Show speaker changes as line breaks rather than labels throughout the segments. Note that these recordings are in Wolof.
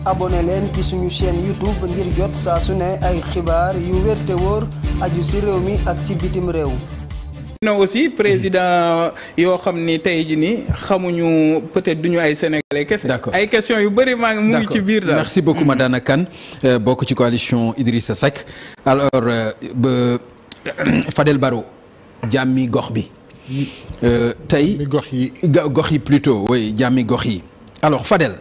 abonné leen ci suñu chaîne YouTube ngir jot saa su ne ay xibaar yu wér te wóor aju ci réew mi ak ci bitim réew.
na aussi président yoo xam ni tey jii nii xamuñu peut-être duñu ay sénégalais kese.
d'accord
ay questions yu bëri maa ngi mu ngi ci biir daal.
merci beaucoup Madana Kane bokk ci coalition Idrissa Seck alors ba Fadel Barro jàmmi gox bi. tey gox yi plutôt oui jàmmi gox yi alors Fadel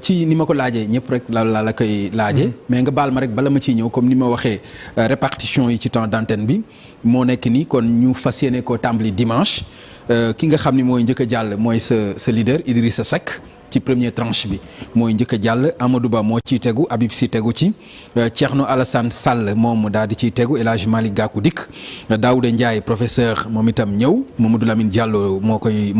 ci ni ma ko laajee ñëpp rek la koy laajee. mais nga baal ma rek bala ma ciy ñëw comme ni ma waxee répartition yi ci temps d'antenne bi moo nekk nii kon ñu fas yéene koo tàmbali dimanche ki nga xam ni mooy njëkk a jàll mooy sa leader Idrissa Seck ci première tranche bi mooy njëkk a jàll Amadou Ba moo ciy tegu Habib Sy tegu ci Thierno Alassane Sall moom daal di ciy tegu El Hadj Malick Gakou dikk Daouda Ndiaye professeur moom itam ñëw Mamadou Lamine Diallo moo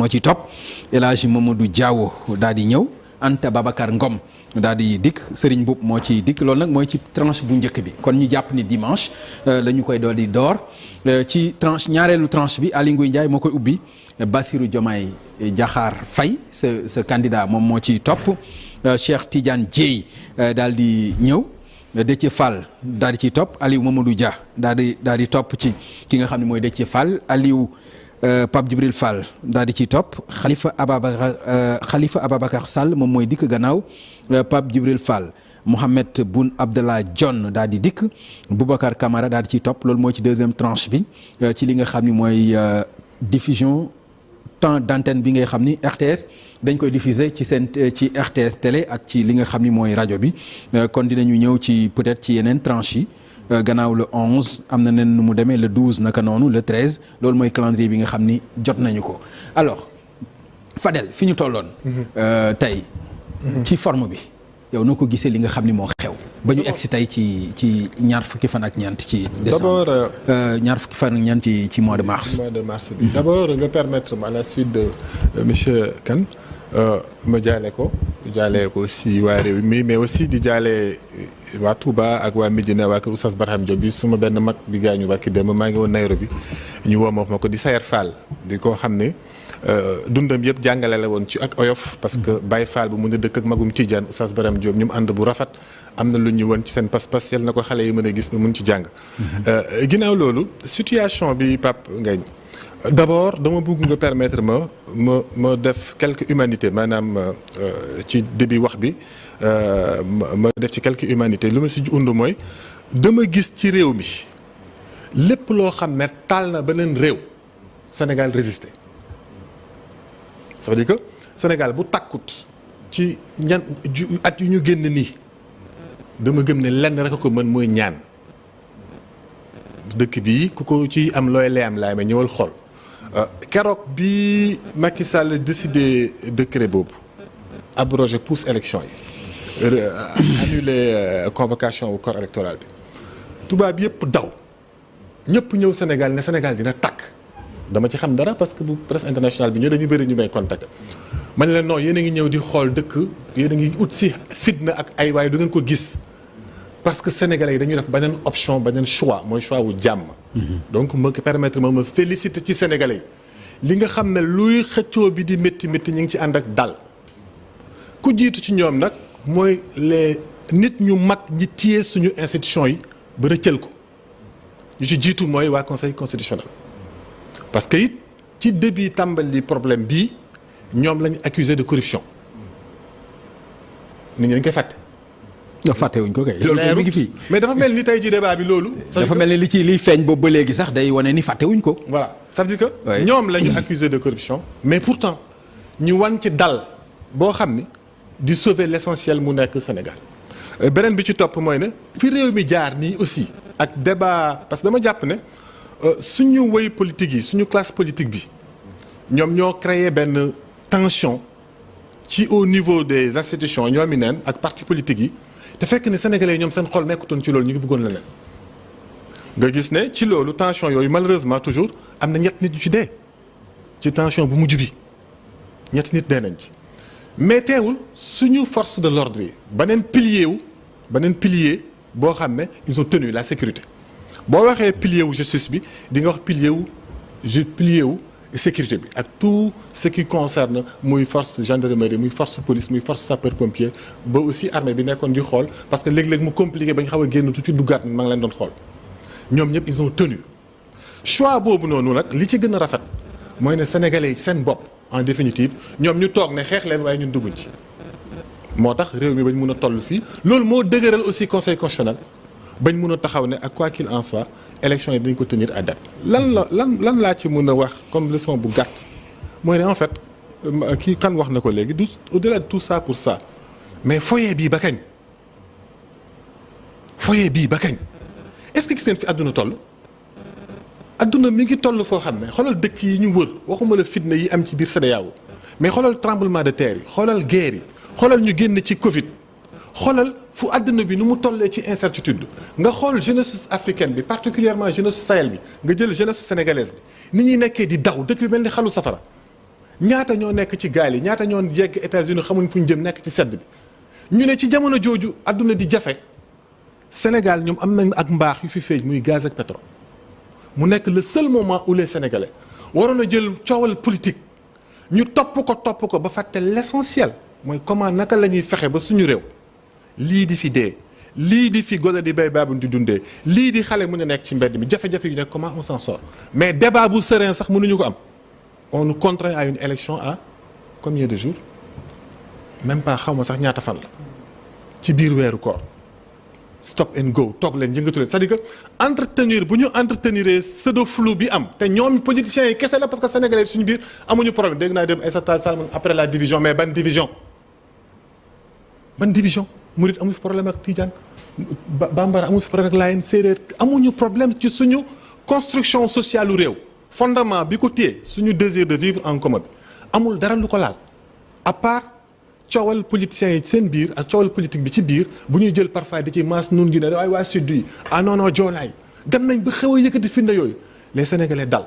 ciy topp El Hadj Mamadou Diawo daal di ñëw Anta Babacar Ngom daal di dikk Serigne Mboup moo ciy dikk loolu nag mooy ci tranche bu njëkk bi kon ñu jàpp ni dimanche la ñu koy dool di door ci tranche ñaareelu tranche bi Aly Ngouille Ndiaye moo koy ubbi Bassirou Diomaye Diakhar Faye sa candidat moom moo ciy topp Cheikh Tidiane Dièye daal di ñëw Déthié Fall daal di ciy topp Aliou Mamadou Dia daal di topp ci ki nga xam ne mooy Déthié Fall Aliou Pape Djibril Fall daal di ciy topp Khalifa Ababacar Sall moom mooy dikk gannaaw Pape Djibril Fall Mohamed Boun Abdallah Dionne daal di dikk Boubacar Camara daal di ciy topp loolu mooy ci deuxième tranche bi ci li nga xam ni mooy diffusion temps d'antenne bi ngay xam ni RTS dañ koy diffuser ci RTS télé ak ci li nga xam ni mooy rajo bi kon dinañu ñëw ci peut-être ci yeneen tranche yi gannaaw le 11 am na nen nu mu demee le 12 naka noonu le 13 loolu mooy calendrier bi nga xam ni jot nañu ko alors Fadel fi ñu tolloon. tey ci forme bi yow noo ko gisee li nga xam ni moo xew. ba ñu egsi tey ci ñaar fukki fan ak ñeent ci décembre.
d'abord
ñaar fukki fan ak ñeent ci mois de mars.
bi d'abord nga permettre à la suite de monsieur Kane ma jaale ko si waa réew mi mais aussi di jaale waa Touba ak waa Médina waa kër Oustaz Barham Diop bi suma benn mag bi gaañu barki démb maa ngi woon Nairobi ñu woo ma ko di Sayer Fall di ko xam ne dundam yëpp jàngale la woon ci ak oyof parce que Baye Fall bu mun a dëkk ak magum Tidiane Oustaz Barham Diop ñu mu ànd bu rafet am na lu ñu woon ci seen pas-pas yal na ko xale yi mën a gis ba mun ci jàng. ginnaaw loolu situation bi Pape Ngagne d'abord dama bëgg nga permettre ma def quelques humanités maanaam ci début wax bi ma def ci quelques humanités lu ma si und mooy dama gis ci réew mi lépp loo xam ne taal na beneen réew Sénégal résister ça veut dire que Sénégal bu takkut ci at yu ñu génn nii dama gëm ne lenn rek a ko mën mooy ñaan dëkk bi ku ko ci am looy layam ma ñëwal xool keroog bi Macky Sall décidé décret boobu abrogé pousse élection yi annulé convocation au corps électoral bi tubaab yëpp daw ñëpp ñëw Sénégal ne Sénégal dina takk dama ci xam dara parce que bu presse internationale bi ñoo dañuy bëri ñu may contacté ma ne leen non yéen a ngi ñëw di xool dëkk yéen a ngi ut si fitna ak ay waay du ngeen ko gis parce que sénégalais yi dañuy def beneen option beneen choix mooy choix wu jàmm. donc ma permettre ma féliciter ci sénégalais yi li nga xam ne luy xëccoo bi di métti ñu ngi ci ànd ak dal ku jiitu ci ñoom nag mooy les nit ñu mag ñi téye suñu institution yi ba rëccal ko ñu ci jiitu mooy waa conseil constitutionnel. parce que it ci début tàmbali problème bii ñoom lañu accusé de corruption nit ñi dañ koy fàtte.
fàttewuñ ko kay. loolu mi ngi fii
mais dafa mel ni tey jii débat bi loolu.
dafa mel ni liy feeñ boobu ba léegi sax day wane ni fàttewuñ ko.
voilà ça veut dire que. ñoom la ñu accusé de corruption. mais pourtant ñu wan ci dal boo xam ni di sauver l'essentiel mu nekk Sénégal beneen bi ci topp mooy ne fi réew mi jaar nii aussi ak débat parce que dama jàpp ne suñu woy politique yi suñu classe politique bi ñoom ñoo créé benn tension ci au niveau des institutions ñoom i neen ak partis politiques yi. te fekk ne sénégalais ñoom seen xol nekkutoon ci loolu ñu ngi bëggoon leneen nga gis ne ci loolu tension yooyu malheureusement toujours am na ñett nit ñu ci dee ci tension bu mujj bi ñett nit dee nañ ci mais teewul suñu force de l'ordre yi beneen pilier boo xam ne ils ont tenu la sécurité boo waxee pilier wu justice bi di nga wax pilier wu sécurité bi ak tout ce qui concerne muy force gendarmerie muy force police muy force sapeur pompier ba aussi armée bi nekkoon di xool parce que léeg-léeg mu compliqué ba ñu xaw a génn tuuti duggaat maa ngi leen doon xool ñoom ñëpp ils ont tenu choix boobu noonu nag li ci gën a rafet mooy ne sénégalais yi seen bopp en définitive ñoom ñu toog ne xeex leen waaye ñun dugguñ ci moo tax réew mi bañ mun a toll fii loolu moo dëgëral aussi conseil constitutionnel bañ mun a taxaw ne ak quoi qu'il en soit élection yi dañ ko tenir à date lan laa ci mun a wax comme leçon bu gàtt mooy ne en fait kii kan wax na ko léegi du au-delà de tout ça pour ça mais foyer bii ba kañ est-ce que gis ngeen fi àdduna toll àdduna mi ngi toll foo xam ne xoolal dëkk yi ñu wër waxuma la fitna yi am ci biir CEDEAO mais xoolal tremblement de terre yi xoolal guerre yi xoolal ñu génn ci Covid xoolal fu àdduna bi nu mu tollee ci incertitude nga xool jeunesse africaine bi particulièrement jeunesse Sahel bi nga jël jeunesse sénégalaise bi ni ñuy nekkee di daw dëkk bi mel ni xalu safara ñaata ñoo nekk ci gaal yi ñaata ñoo yegg États-Unis xamuñ fu ñu jëm nekk ci sedd bi ñu ne ci jamono jooju àdduna di jafe Sénégal ñoom am nañ ak mbaax yu fi feeñ muy gaz ak pétrole mu nekk le seul moment où les Sénégalais waroon a jël coowal politique ñu topp ko ba fàtte l'essentiel mooy comment naka la ñuy fexe ba suñu réew lii di fi dee lii di fi gone di béy baabu di dundee lii di xale mën a nekk ci mbedd mi jafe-jafe yu nekk comment on s'en sort mais débat bu serein sax mënuñu ko am on nous contraint à une élection à combien de jours même pas xaw ma sax ñaata fan la ci biir weeru koor stop and go toog leen yëngatu leen c'est-à-dire que entretenir bu ñu entretenir pseudo flou bi am te ñoom politiciens yi kese la parce que sénégalais suñu biir amuñu problème dégg naa dem Aïssata Tall Sall après la division mais ban division Murit amu fi problème ak Tidiane Bambara amu fi problème ak Laayeen Séeréer amuñu problème ci suñu construction sociale u réew fondement bi ko téye suñu désir de vivre en commun bi amul dara lu ko laal à part coowal politiciens yi seen biir ak coowal politique bi ci biir bu ñuy jël parfois di ci maas nun gi ne waaye waa sud yi ah non non joolaay dem nañ ba xew a yëkkati firnde yooyu les sénégalais dal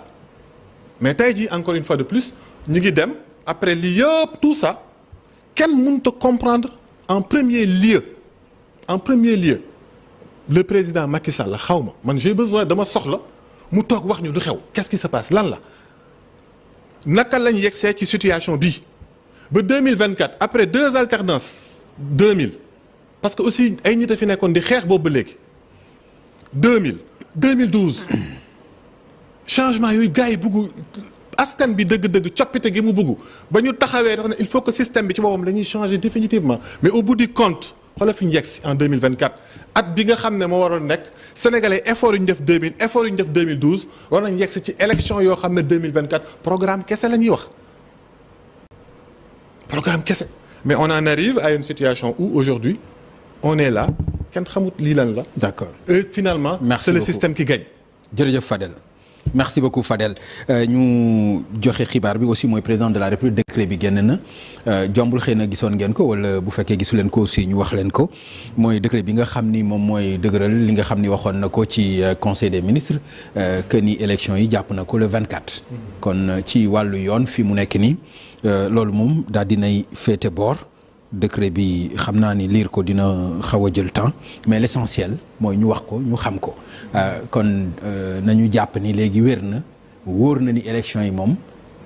mais tey jii encore une fois de plus ñu ngi dem après lii yëpp tout ça kenn mënut a comprendre en premier lieu le président Macky Sall xaw ma man j'ai besoin dama soxla mu toog wax ñu lu xew qu'est-ce qui se passe lan la naka lañ yegsee ci situation bii ba 2024 après 2 alternances 2000 parce que aussi ay nit a fi nekkoon di xeex boobu ba léegi 2012 changement yooyu gars yi bugg askan bi dëgg-dëgg coppite gi mu bugg ba ñu taxawee tax ne il faut que système bi ci boppam la ñuy changer définitivement mais au bout du compte xoolal fi ñu yegg si en 2024 at bi nga xam ne moo waroon nekk sénégalais effort yu ñu def 2000 effort yu ñu def 2012 war nañ yegg si ci élection yoo xam ne 2024 programme kese la ñuy wax. programme kese mais on en arrive à une situation où aujourd'hui on est là kenn xamut lii lan la.
d'accord
et finalement.
Merci
c'est le
beaucoup.
système qui gagne.
jërëjëf Fadel merci beaucoup Fadel ñu joxe xibaar bi aussi mooy président de la république décret bi génn na jombul xëy na gisoon ngeen ko wala bu fekkee gisu leen ko aussi ñu wax leen ko mooy décret bi nga xam ni moom mooy dëgëral li nga xam ni waxoon na ko ci conseil des ministres que ni élection yi jàpp na ko le 24. kon ci wàllu yoon fi mu nekk nii loolu moom daal dinay féete boor. décret bi xam naa ni lire ko dina xaw a jël temps mais l'essentiel mooy ñu wax ko ñu xam ko kon nañu jàpp ni léegi wér na wóor na ni élection yi moom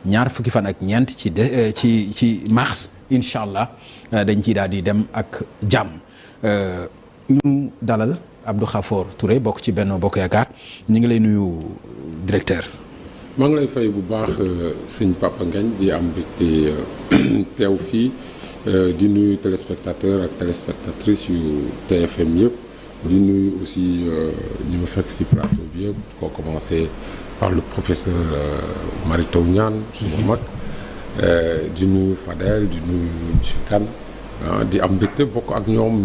ñaar fukki fan ak ñeent ci mars incha allah dañ ciy daal di dem ak jàmm ñu dalal Abdou Khafor Touré bokk ci Benno Bokk Yaakaar ñu ngi lay nuyu directeur.
maa ngi lay fay bu baax sëñ Papa Ngagne di am mbégte teew fii. di nuyu téléspectateurs ak téléspectatrices yu TFM yëpp di nuyu aussi ñu ma fekk ci plateau bi yëpp koo commencé par le professeur Mary Teuw Niane suma mag di nuyu Fadel di nuyu monsieur Kane di am mbégte bokk ak ñoom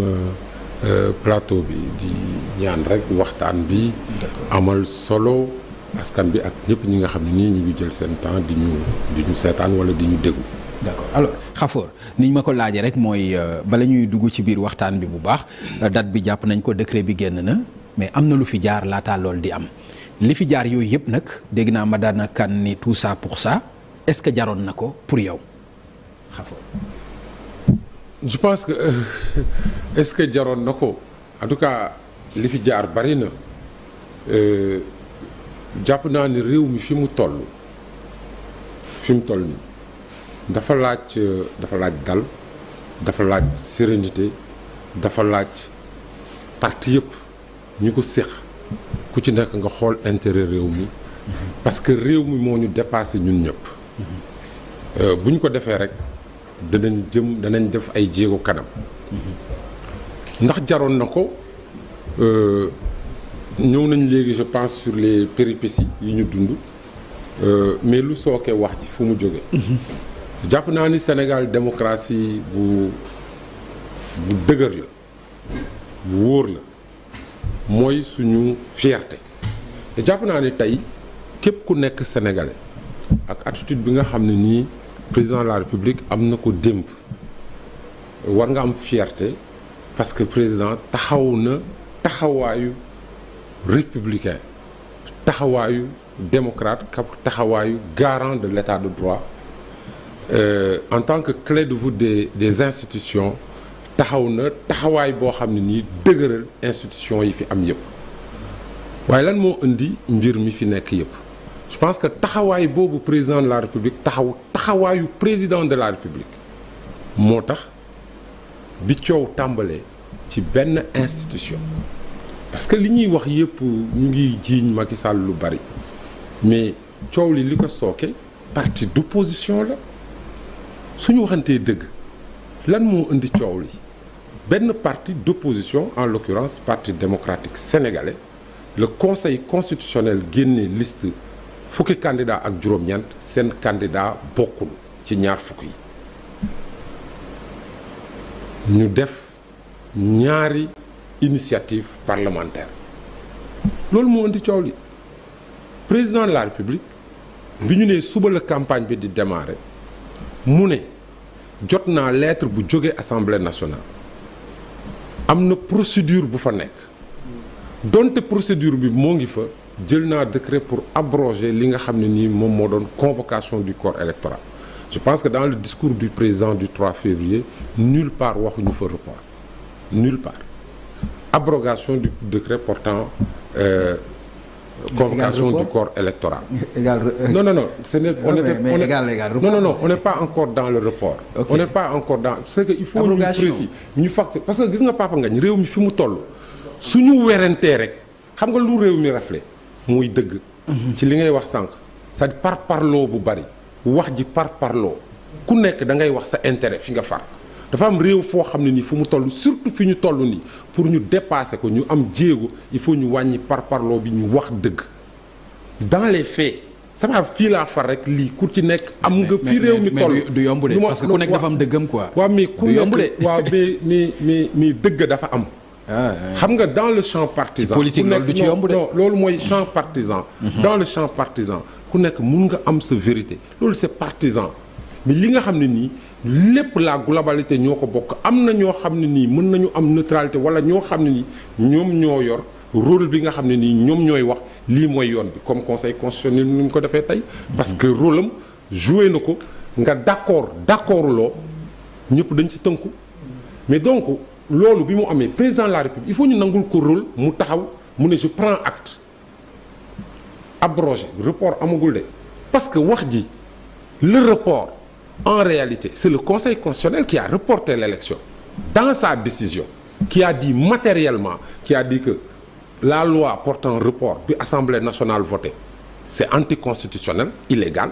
plateau bi di ñaan rek waxtaan bi amal solo askan bi ak ñëpp ñi nga xam ne nii ñu ngi jël seen temps di ñu seetaan wala di ñu déglu.
d'accord alors Khafor ni ñu ma ko laajee rek mooy bala ñuy dugg ci biir waxtaan bi bu baax date bi jàpp nañ ko décret bi génn na mais am na lu fi jaar laataa lool di am li fi jaar yooyu yëpp nag dégg naa ma daana kan ni tout ça pour ça est-ce que jaroon na ko pour yow Khafor.
je pense que est-ce que jaroon na ko en tout cas li fi jaar bari na jàpp naa ni réew mi fi mu toll fi mu toll nii dafa laaj dal, dafa laaj sérénité, dafa laaj parti yëpp ñu ko séq ku ci nekk nga xool intérêt réew mi parce que réew mi moo ñu dépassé ñun ñëpp bu ñu ko defee rek danañ def ay jéego kanam ndax jaroon na ko ñëw nañ léegi je pense sur les péripéties yi ñu dund mais lu sookee wax ji fu mu jóge jàpp naa ni Sénégal démocratie bu dëgër la bu wóor la mooy suñu fierté te jàpp naa ni tey képp ku nekk sénégalais ak attitude bi nga xam ne nii président de la République am na ko démb war nga am fierté parce que président taxaw na taxawaayu républicain taxawaayu démocrate taxawaayu garant de l'état de droit en tant que clé de voûte des institutions taxaw na taxawaay boo xam ne nii dëgëral institutions yi fi am yëpp waaye lan moo indi mbir mi fi nekk yëpp je pense que taxawaay boobu président de la République taxawaayu président de la République moo tax bi coow tàmbalee ci benn institution parce que li ñuy wax yëpp ñu ngi jiiñ Macky Sall lu bari mais coow li ko sooke parti d'opposition la suñu waxantee dëgg lan moo indi coow li benn parti d'opposition en l'occurrence parti démocratique sénégalais le conseil constitutionnel génne liste fukki candidat ak juróom-ñeent seen candidat bokkul ci ñaar fukk yi ñu def ñaari initiative parlementaire loolu moo indi coow li président de la République bi ñu nee suba la campagne bi di démarrer mu ne jot naa lettre bu jóge Assemblée nationale am na procédure bu fa nekk donte procédure bi moo ngi fa jël naa décret pour abroger li nga xam ne nii moom moo doon convocation du corps électoral je pense que dans le discours du président du 3 février nulle part waxuñu fa report nulle part abrogation du décret portant convocation du corps électoral. Non, on n'est pas encore dans le report. Okay. On n'est pas encore dans. C'est que il faut ñu précis ñu facte parce que gis nga Papa Ngagne réew mi fi mu toll suñu werantee rek xam nga lu réew mi rafle muy dëgg. ci li ngay wax sànq c'est-à-dire parloo bu bari wax ji parloo ku nekk da ngay wax sa intérêt fi nga far. dafa am réew foo xam ne nii fu mu toll surtout fi ñu toll nii pour ñu dépasser ko ñu am jéego il faut ñu wàññi parloo bi ñu wax dëgg dans les faits sama fii laa far rek lii ku ci nekk am nga fi réew mi toll
du yomb de parce que ku nekk dafa am dëggam quoi.
waaw mais ku nekk waaw mais dëgg dafa am. xam nga dans le champ partisan.
ci politique loolu du ci yomb de.
non loolu mooy champ partisan. dans le champ partisan ku nekk mun nga am sa vérité loolu c'est partisan mais li nga xam ne nii. lépp la globalité ñoo ko bokk am na ñoo xam ne nii mën nañu am neutralité wala ñoo xam ne nii ñoom ñoo yor rôle bi nga xam ne nii ñoom ñooy wax lii mooy yoon bi comme conseil constitutionnel ni mu ko defee tey. parce que rôle am joué na ko nga d'accord loo ñëpp dañ ci tënku. mais donc loolu bi mu amee président de la République il faut ñu nangul ko rôle mu taxaw mu ne je prends acte abrogé report amagul de parce que wax ji le report. En réalité, c'est le Conseil constitutionnel qui a reporté l'élection dans sa décision, qui a dit matériellement, qui a dit que la loi portant report de l'Assemblée nationale votée, c'est anticonstitutionnel, illégal.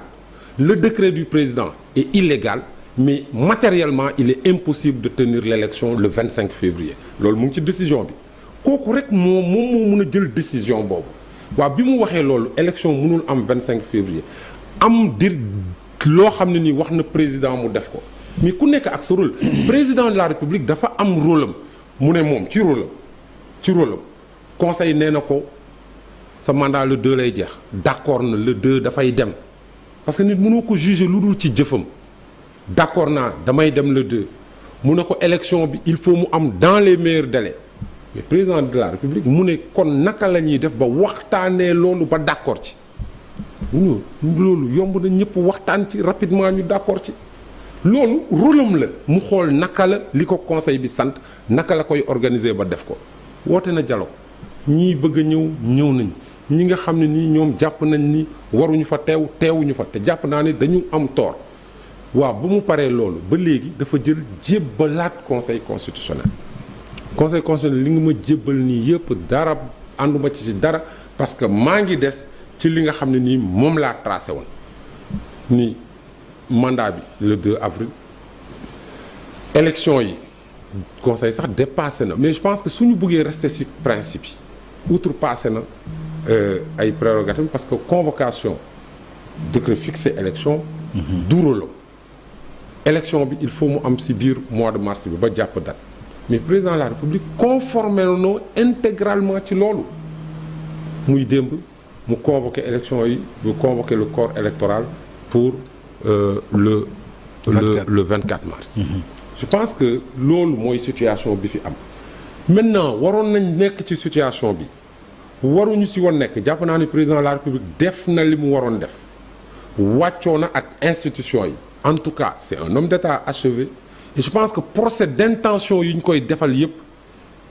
Le décret du président est illégal, mais matériellement, il est impossible de tenir l'élection le 25 février. C'est ce qui est décision. Kooku rek moo mën a jël décision boobu waaw bi mu waxee loolu élection mënul am 25 février am dir loo xam ne nii wax na président mu def ko mais ku nekk ak sa rôle président de la République dafa am rôle am mu ne moom ci rôle am conseil nee na ko sa mandat le 2 lay jeex d'accord na le 2 dafay dem parce que nit mënoo ko juger lu dul ci jëfam d'accord naa damay dem le 2 mu ne ko élection bi il faut mu am dans les meilleurs délais mais président de la République mu ne kon naka la ñuy def ba waxtaanee loolu ba d'accord ci loolu yomb na ñëpp waxtaan ci rapidement ñu d'accord ci loolu rôle am la mu xool naka la li ko conseil bi sant naka la koy organiser ba def ko woote na dialogue ñii bëgg a ñëw nañ ñi nga xam ne nii ñoom jàpp nañ ni waruñu fa teewuñu fa te jàpp naa ne dañu am tort waaw ba mu paree loolu ba léegi dafa jël jébbalaat conseil constitutionnel li nga ma jébbal nii yëpp dara ànduma ci dara parce que maa ngi des ci li nga xam ne nii moom laa tracé woon ni mandat bi le 2 avril élection yi conseil sax dépassé na mais je pense que suñu bëggee rester ci principe yi outrepassé na ay prérogatives parce que convocation décret fixé élection du rôle élection bi il faut mu am ci biir mois de mars bi ba jàpp date mais président de la république conformé na intégralement ci loolu muy démb mu convoqué élection yi mu convoqué le corps électoral pour le 24 mars je pense que loolu mooy situation bi fi am maintenant waroon nañ nekk ci situation bi waruñu ci woon nekk jàpp naa ni président de la république def na li mu waroon def wàccoo na ak institution yi en tout cas c'est un homme d'État achevé et je pense que procès d'intention yi ñu koy defal yépp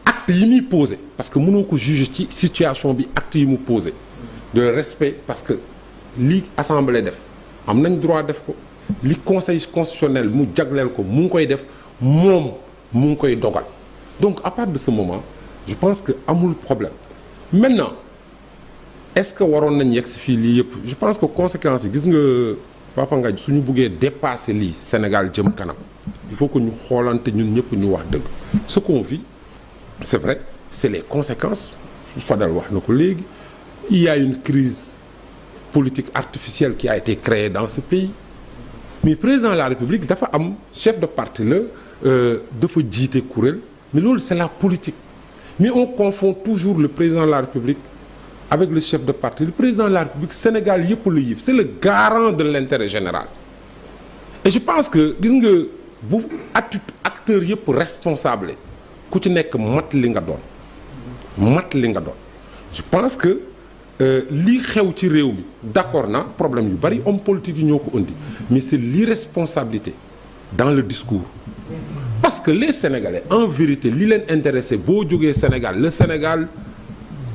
acte yi muy posé parce que mënoo ko juger ci situation bi acte yi mu posé de respect parce que li assemblée def am nañ droit def ko li conseil constitutionnel mu jagleel ko mu ngi koy def moom mu ngi koy dogal donc à partir de ce moment je pense que amul problème maintenant est-ce que waroon nañ yegg si fii lii yëpp je pense que conséquences yi gis nga Papa Ngagne suñu buggee dépasser lii Sénégal jëm kanam il faut que ñu xoolante ñun ñëpp ñu wax dëgg ce qu'on vit c'est vrai c'est les conséquences Fadel wax na ko léegi il y a une crise politique artificielle qui a été créée dans ce pays mais président de la République dafa am chef de parti la dafa jiite kuréel mais loolu c'est la politique mais on confond toujours le président de la République avec le chef de parti le président de la République Sénégal yëpp la yëpp c'est le garant de l'intérêt général et je pense que gis nga bu acteur yëpp responsable ku ci nekk mat li nga doon je pense que lii xew ci réew mi d'accord na problème yu bari homme politique yi ñoo ko indi mais c'est l'irresponsabilité dans le discours parce que les Sénégalais en vérité li leen intéressé boo jógee Sénégal le Sénégal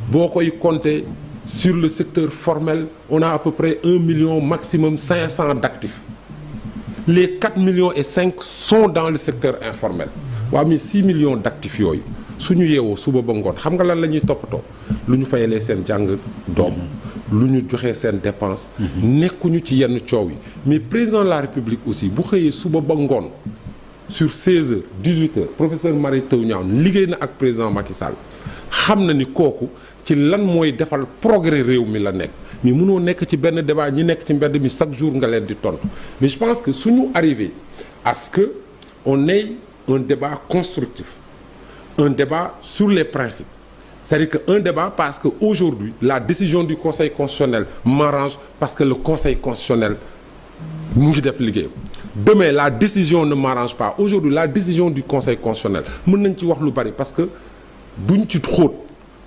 boo koy compter sur le secteur formel on a à peu près 1 million maximum 500 d'actifs les 4 millions et 5 sont dans le secteur informel waaw mais 6 millions d'actifs yooyu suñu yeewoo suba ba ngoon xam nga lan la ñuy toppatoo lu ñu fayalee seen jàng doom lu ñu joxee seen dépense nekkuñu ci yenn coow yi mais président de la République aussi bu xëyee suba ba ngoon sur 16 heures 18 heures professeur Mary Teuw Niane liggéey na ak président Macky Sall xam na ni kooku ci lan mooy defal progrès réew mi la nekk mais mënoo nekk ci benn débat ñi nekk ci mbedd mi chaque jour nga leen di tontu mais je pense que suñu arrivé à ce que on ait un débat constructif un débat sur les principes c'est-à-dire que un débat parce que aujourd'hui la décision du Conseil constitutionnel m'arrange parce que le Conseil constitutionnel mu ngi def liggéeyam demain la décision ne m'arrange pas aujourd'hui la décision du Conseil constitutionnel mën nañ ci wax lu bari parce que duñ ci xóot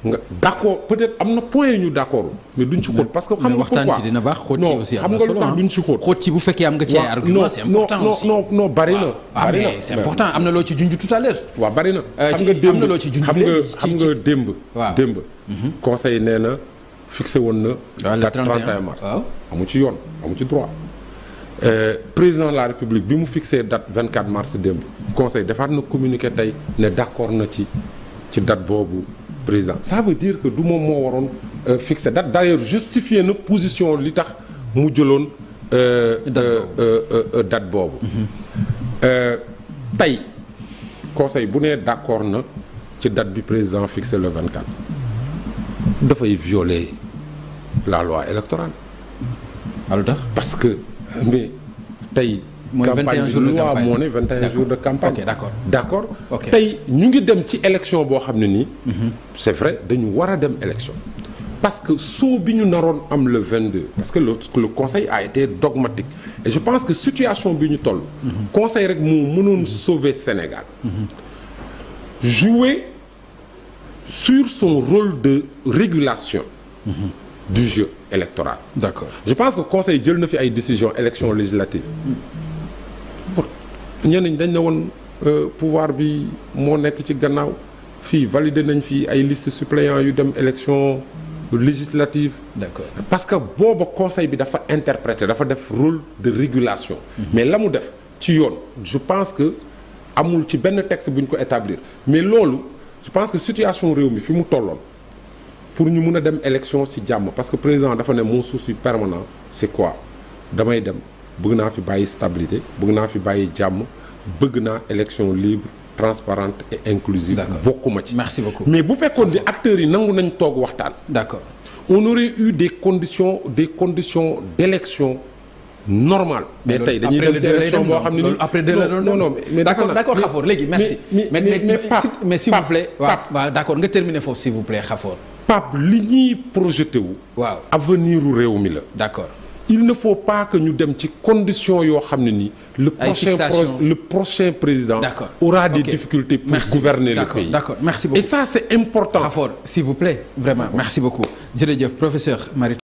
nga d'accord peut-être am na point yu ñu d'accord mais duñ ci xóot parce que xam nga pourquoi
waxtaan ci dina baax xóot ci aussi am na solo
non xam nga lu tax duñ ci xóot
xóot ci bu fekkee am nga ci ay argument c'est important aussi
non bari na bari na
mais c'est important am na loo ci junj tout à l'heure
waaw bari na
xam nga démb am na loo ci junj
xam nga démb démb conseil nee na fixé woon na date 31 mars amu ci yoon amu ci droit président de la République bi mu fixé date 24 mars démb conseil defaat na communiqué tey ne d'accord na ci date boobu président ça veut dire que du moom moo waroon fixé date d'ailleurs justifié na position li tax mu jëloon date boobu tey conseil bu nee d'accord na ci date bi président fixé le 24 dafay violer la loi électorale alors parce que mais tey campagne bi loi moo ne 21 jours de campagne
ok
d'accord tey ñu ngi dem ci élection boo xam ne nii c'est vrai dañu war a dem élection parce que soo bi ñu naroon am le 22 parce que le conseil a été dogmatique et je pense que situation bi ñu toll conseil rek moo mënoon sauver Sénégal jouer sur son rôle de régulation du jeu électoral.
D'accord.
Je pense que conseil jël na fi ay décisions élection législative ñenn ñi dañ ne woon pouvoir bi moo nekk ci gannaaw fii validé nañ fi ay liste suppléants yu dem élection législative.
D'accord.
Parce que booba conseil bi dafa interpréter dafa def rôle de régulation. Mais la mu def ci yoon je pense que amul ci benn texte bu ñu ko établir mais loolu je pense que situation réew mi fi mu tolloon pour ñu mun a dem élection ci jàmm parce que président dafa ne mon souci permanent c'est quoi damay dem bëgg naa fi bàyyi stabilité bëgg naa fi bàyyi jàmm bëgg naa élection libre transparente et inclusive. bokkuma ci.
Merci beaucoup.
Mais bu fekkoon di acteurs yi nangu nañ toog waxtaan.
D'accord.
On aurait eu des conditions d'élection normales. Mais tey dañuy dem ci élection boo xam ne nii
après de la non mais d'accord Khafor léegi merci. mais s'il vous plaît. waaw d'accord nga terminer foofu s'il vous plaît Khafor.
Pape li ñuy projeté wu.
waaw
avenir u réew mi la.
D'accord.
Il ne faut pas que ñu dem ci conditions yoo xam ne nii. le prochain président.
D'accord.
Aura des difficultés pour gouverner le pays.
D'accord merci beaucoup.
Et ça c'est important.
Khafor s'il vous plaît vraiment merci beaucoup jërëjëf professeur Mary